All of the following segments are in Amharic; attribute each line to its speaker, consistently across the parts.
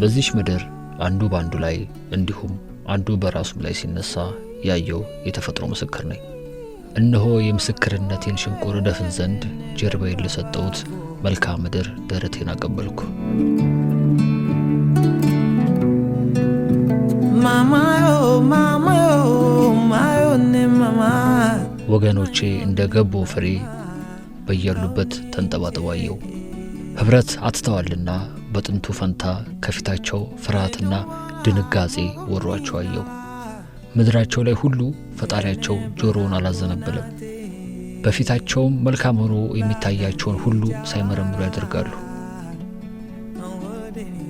Speaker 1: በዚች ምድር አንዱ በአንዱ ላይ እንዲሁም አንዱ በራሱም ላይ ሲነሳ ያየው የተፈጥሮ ምስክር ነኝ። እነሆ የምስክርነቴን ሽንቁር እደፍን ዘንድ ጀርባዬን ለሰጠሁት መልክዓ ምድር ደረቴን አቀበልኩ። ወገኖቼ እንደ ገቦ ፍሬ በያሉበት ተንጠባጥበው አየሁ። ኅብረት አጥተዋልና በጥንቱ ፈንታ ከፊታቸው ፍርሃትና ድንጋጼ ወሯቸው አየሁ። ምድራቸው ላይ ሁሉ ፈጣሪያቸው ጆሮውን አላዘነበለም። በፊታቸውም መልካም ሆኖ የሚታያቸውን ሁሉ ሳይመረምሩ ያደርጋሉ።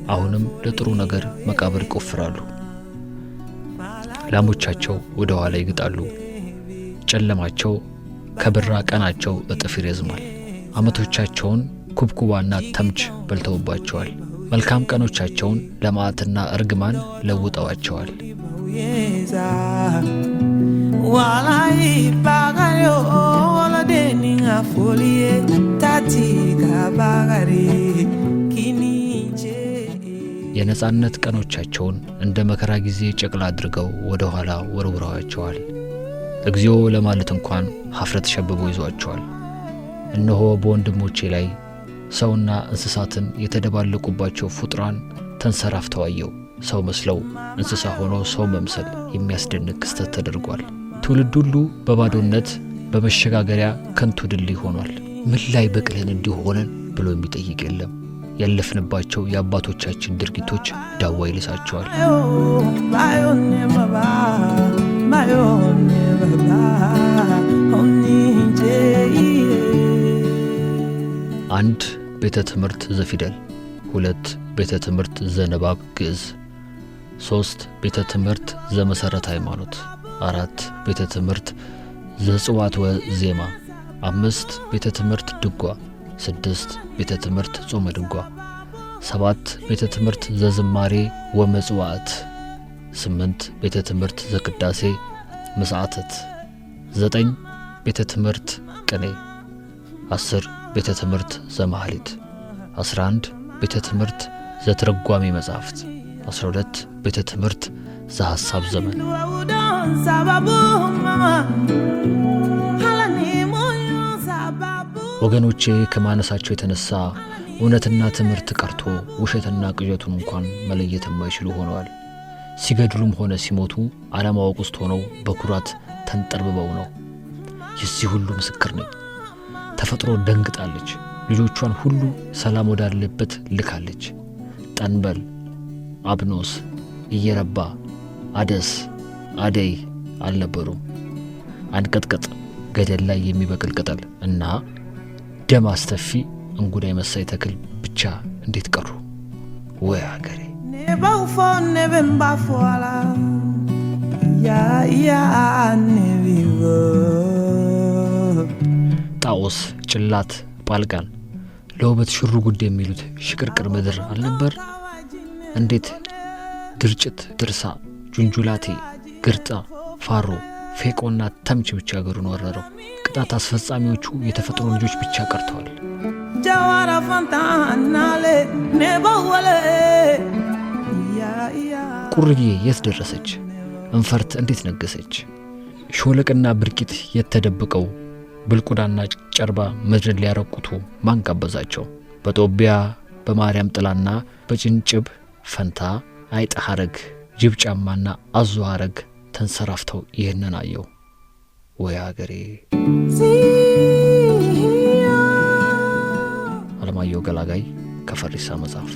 Speaker 1: አሁንም ለጥሩ ነገር መቃብር ይቆፍራሉ። ላሞቻቸው ወደ ኋላ ይግጣሉ። ጨለማቸው ከብራ ቀናቸው እጥፍ ይረዝማል። ዓመቶቻቸውን ኩብኩባና ተምች በልተውባቸዋል። መልካም ቀኖቻቸውን ለመዓትና እርግማን ለውጠዋቸዋል። የነጻነት ቀኖቻቸውን እንደ መከራ ጊዜ ጨቅላ አድርገው ወደ ኋላ ወርውረዋቸዋል። እግዚኦ ለማለት እንኳን ኀፍረት ሸብቦ ይዟቸዋል። እነሆ በወንድሞቼ ላይ ሰውና እንስሳትን የተደባለቁባቸው ፍጡራን ተንሰራፍተው አየሁ። ሰው መስለው እንስሳ ሆኖ ሰው መምሰል የሚያስደንቅ ክስተት ተደርጓል። ትውልድ ሁሉ በባዶነት በመሸጋገሪያ ከንቱ ድልድይ ሆኗል። ምን ላይ በቅለን እንዲሁ ሆነን ብሎ የሚጠይቅ የለም። ያለፍንባቸው የአባቶቻችን ድርጊቶች ዳዋ ይልሳቸዋል። አንድ ቤተ ትምህርት ዘፊደል፣ 2 ቤተ ትምህርት ዘንባብ ግዕዝ፣ 3 ቤተ ትምህርት ዘመሰረተ ሃይማኖት፣ 4 ቤተ ትምህርት ዘጽዋት ወዜማ፣ 5 ቤተ ትምህርት ድጓ፣ 6 ቤተ ትምህርት ጾመ ድጓ፣ 7 ቤተ ትምህርት ዘዝማሬ ወመጽዋዕት፣ 8 ቤተ ትምህርት ዘቅዳሴ መስዓተት፣ 9 ቤተ ትምህርት ቅኔ፣ 10 ቤተ ትምህርት ዘማህሌት፣ 11 ቤተ ትምህርት ዘትርጓሜ መጻሕፍት፣ 12 ቤተ ትምህርት ዘሐሳብ ዘመን። ወገኖቼ ከማነሳቸው የተነሳ እውነትና ትምህርት ቀርቶ ውሸትና ቅዠቱን እንኳን መለየት የማይችሉ ሆነዋል። ሲገድሉም ሆነ ሲሞቱ አለማወቅ ውስጥ ሆነው በኩራት ተንጠርብበው ነው። የዚህ ሁሉ ምስክር ነኝ። ተፈጥሮ ደንግጣለች። ልጆቿን ሁሉ ሰላም ወዳለበት ልካለች። ጠንበል፣ አብኖስ፣ እየረባ፣ አደስ፣ አደይ አልነበሩም። አንቀጥቀጥ ገደል ላይ የሚበቅል ቅጠል እና ደም አስተፊ እንጉዳይ መሳይ ተክል ብቻ እንዴት ቀሩ? ወይ ሀገሬ! ጣዖስ፣ ጭላት፣ ጳልቃን ለውበት ሽሩ ጉድ የሚሉት ሽቅርቅር ምድር አልነበር? እንዴት ድርጭት፣ ድርሳ፣ ጁንጁላቴ፣ ግርጣ፣ ፋሮ፣ ፌቆና ተምች ብቻ አገሩን ወረረው። ቅጣት አስፈጻሚዎቹ የተፈጥሮ ልጆች ብቻ ቀርተዋል። ቁርዬ የት ደረሰች? እንፈርት እንዴት ነገሰች? ሾለቅና ብርቂት የት ተደብቀው? ብልቁዳና ጨርባ ምድርን ሊያረቁቱ ማን ጋበዛቸው? በጦቢያ በማርያም ጥላና በጭንጭብ ፈንታ አይጥ ሐረግ፣ ጅብ ጫማና አዞ ሐረግ ተንሰራፍተው ይህንን አየው። ወይ አገሬ! አለማየሁ ገላጋይ ከፈሪሳ መጽሐፍ።